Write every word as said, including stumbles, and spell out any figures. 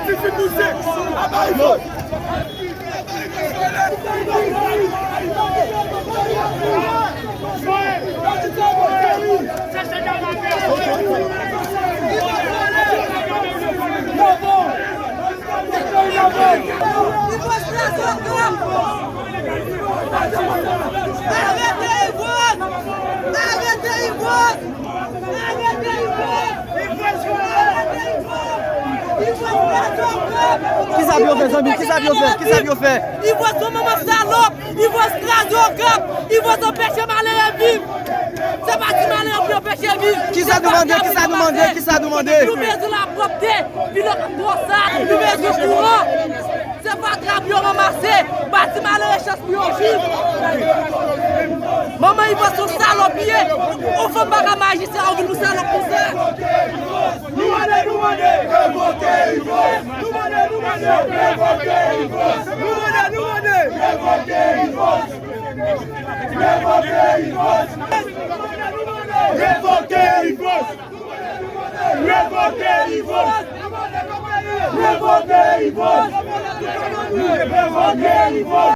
Arete Yvos! Arete Yvos! Arete Yvos! Arete Yvos! Yvos kraze Okap! Kisa pou yo fè, zanmi? Kisa pou yo fè? Kisa pou yo fè? Yvos yon manman salòp! Yvos kraze Okap! Yvos anpeche malere viv! Se pa ti malere pou yo anpeche viv! Kisa nou mande? Kisa nou mande? Kisa nou mande? Nou bezwen lapwòpte! Vil Okap twò sal! Nou bezwen kouran! Se fatra pou yo ranmase, ba ti malere chans pou yo viv. Manman Yvos se yon salòp li ye. Yon fanm pa ka majistra, ou vin pou salòp konsa. Nou mande, nou mande, revoke Yvos. Nou mande, nou mande, revoke Yvos. Nou mande, nou mande, revoke Yvos. Revoke Yvos. Revoke Yvos. Revoke Yvos. Revoke Yvos. Revoke Yvos.